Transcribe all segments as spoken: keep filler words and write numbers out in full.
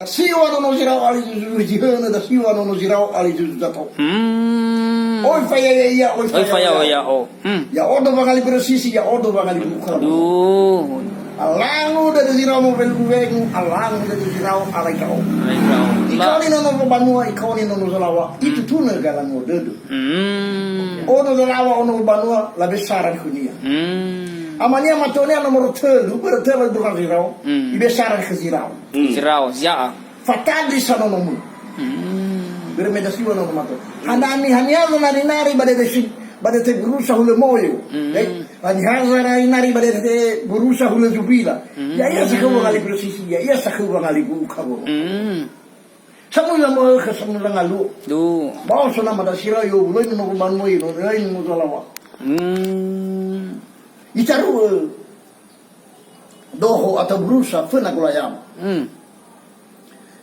Dasiŵa nono zi raŵa ali zuzu zi hönö, dasiŵa nono zi raŵa ali zuzu zato. Hmm. Oi faya ya ia, oi Oi faya faya ya. Oya o. Hmm. Ya'odo wangali börö sisi, ya'odo wangali buka. Aduh. Alangu dödö zi raŵa mowelu wengu, alangu dödö zi raŵa alai kao. Alai kao. Ikaoni nono banua, ikaoni nono zalaŵa, itutunö galangu dödö. Hmm. Ono zalaŵa ono banua, labesaran khönia. Hmm. Amania matonia nomoro tölu, börö tölu bukan zi raŵa, Hmm. ibesaran khö zi raŵa. Hmm. Zi raŵa, ya'a. Fatandri sa nonomö. Hmm. Börö me dasiŵa nono mato. Hanani, haniha za nari-nari ba dete si, ba dete burusa hulö moyo. Hmm. Eh, haniha za nari-nari ba dete burusa hulö zubila. Hmm. Ya'ia sakhö wangali börö sisi, ya'ia sakhö wangali buka bono. Hmm. Samuza mo'ö khö samuza ngaluo. Du. Bao so nama dasira yo, uloi nono banua yo, uloi nono zalaŵa. Hmm. Itaru'ö doho atau burusa föna golayama. Hmm.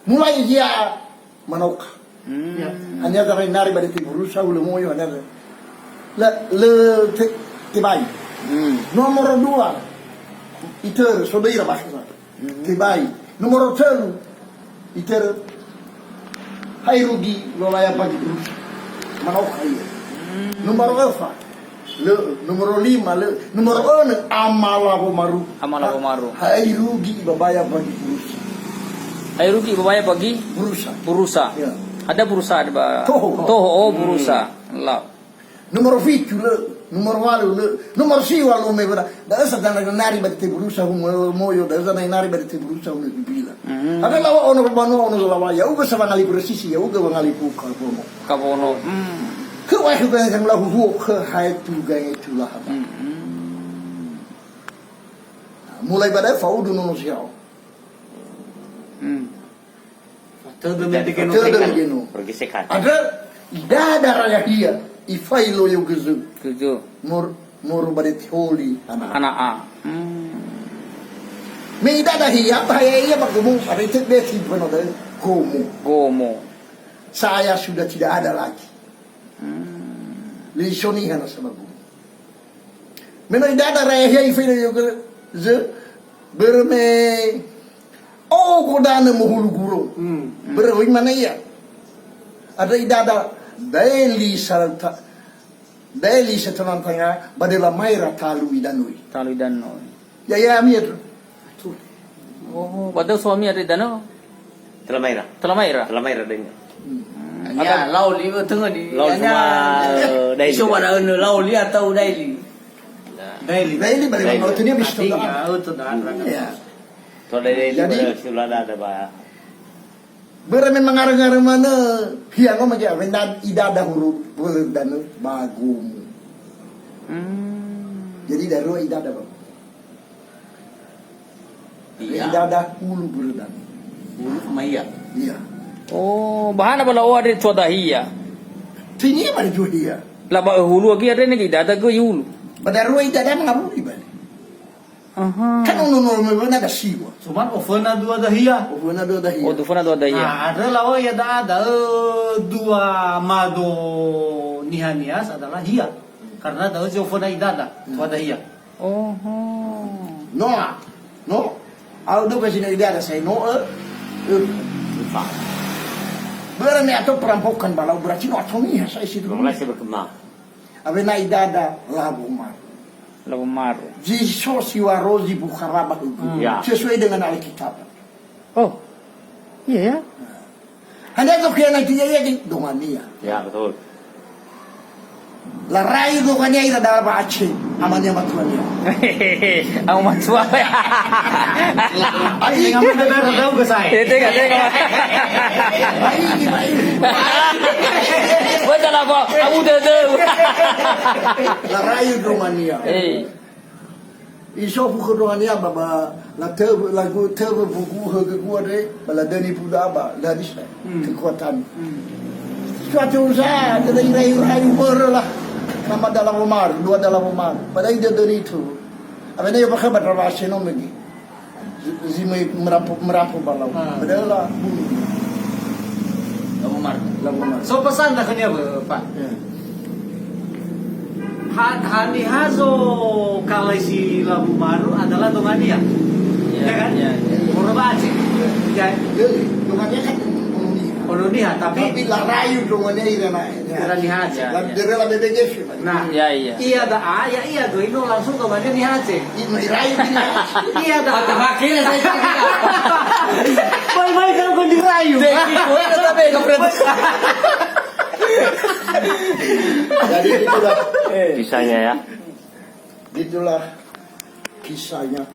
Mulai dia manoka. Hmm. Ya. Hanya gara nari ba dete burusa, hulö moyo, hanya gara. Lö, lö te, tebai. Hmm. Nomoro dua, itörö, so döi ira bakha. Hmm. Tebai. Nomoro tölu, itörö. Hai rugi, lolaya bagi burusa. Manoka ia. Hmm. Nomoro öfa, Lö, nomoro lima, lö, nomoro önö, amala womaru. Amala womaru. Ha-, hai rugi ibabaya bagi burusa. Hai rugi ibabaya bagi Burusa. Burusa. Ya. Ada burusa ada ba Toho. Toho, oh, Hmm. burusa. Lau. Nomoro fitu, lö, nomoro walu, lö, nomoro siwa, lö, me bera. Da ösa dana nari ba dete burusa, humo-, moyo, da ösa nari ba dete burusa, humo bibila. Hmm. Ada laŵa ono banua, ono zalaŵa, ya'ugö sa wangali börö sisi, ya'ugö wangali buka bono. Kabono. Hmm. Khö wa khö gae sang lahu huo khö hae tu gae tu laha. Hmm. Mulai ba da'ö fa'udu nono zi raŵa. Hmm. Tödö me dege no. Tödö me dege no. Pergesekan. Ada idada ra ya'ia, ifailo yo gözö. Gözö. Mor-, moro ba dete holi ana. Ana a. Hmm. Me idada hia, ba ya'ia ba gomo, ada ite beti bano da'ö gomo. Gomo. Saya sudah tidak ada lagi. Hmm. Lö so niha nasa ba guru. Me no idada ra ya'ia ifailo yo gözö, börö me ogo danö mohulu gurö. Hmm. Börö oi mane ia. Ada idada daeli sa ta-, daeli sa tanang tanga ba döla maera talu idanöi. Talu idanöi. Ya'ia ami atu. Oh, ba da'ö suami ada idanö? Töla maera. Töla maera? Töla maera denge. Hmm. Ya, lau li, eh, tengah di, Lau ya, cuma, ya. Eh, daeli. Coba dah, eh, lau li atau daeli? Daeli. Daeli, balik Daeli. Waktu dia bisa Artinya, tahu. Oh, itu dah, dah, dah. Ya. Kalau daeli, Jadi, pada si ulada ada, Pak. Börö me mangarö-ngarö manö, hiango mage awena idada hulu börö danö ba gomo. Hmm. Jadi darua idada, Pak. Iya. Idada hulu börö danö. Hulu sama iya. Iya. Oh, ba hana ba la'oa de tua dahia. Tini ba dua iya. La ba hulu agi ada ne idada göi hulu. Ba darua idada mangawuli bali. Aha. Kan ono no me wena dasiwa. Cuman oföna dua dahia. Oföna dua dahia. Oh, oföna dua dahia. Nah, ada lawa ya da, da, eh, dua mado niha nias adalah hia. Karena da'ö zi oföna idada, Hmm. tua dahia. Oho. Noa. No. Au do besi na idada sai no, eh. Eh. Börö me ato perampokan ba lau, berarti no ato niha sai situ. Belum lagi berkembang. Awena idada lawo maru. Lawo maru. Zi so siŵaro zi bukhara ba hugu. Hmm. Ya. Sesuai dengan Alkitab. Oh. Iya ya. Hanya tu khianati ia, ia di dongania. Ya, betul. Larai dongania ira da'a ba Aceh, amania matuania. Au matua. Ai, Dengan muda baru tahu ke saya? Eh, tega, tega. Ai, ai. Buat salah apa? Abu dah tahu. Larai dongania. Eh. Isofu khö ndronania ba, ba latövö, lagu-, tövö bugu högögu andre, ba ladöni buda ba, lö hadisa, Hmm. kekuatan. Hmm. Suatu usaha, ada irai-rai börö lah. Nama dalam Omar, dua dalam Omar. Padahal dia dari itu. Apa dia bakal berapa seno lagi? Zi möi merampo, merampo ba lau. Ah. Padahal lah, hmm. Lawo maru. Lawo maru. So pesan dah khönia, Pak. Ya. Ha-, haniha zokalaisi lawo maru adalah dongania. Ya, ya kan? Ya, ya. Orang baca. Ya. Lele, dongania kan Ono Niha. Ono Niha, tapi Tapi larayu dongania ira na. Ira Niha aja. Dan dere la bebe gefi. Nah, Ya, iya. Ia da'a, ya ia goi no langsung ke mana Niha aja. Ino irayu gini. Ia da'a. Mata makin saya cakap. Mai-mai kalau kau dirayu. Dek, itu ada tapi nggak pernah. Jadi itulah, Kisahnya ya. Itulah kisahnya.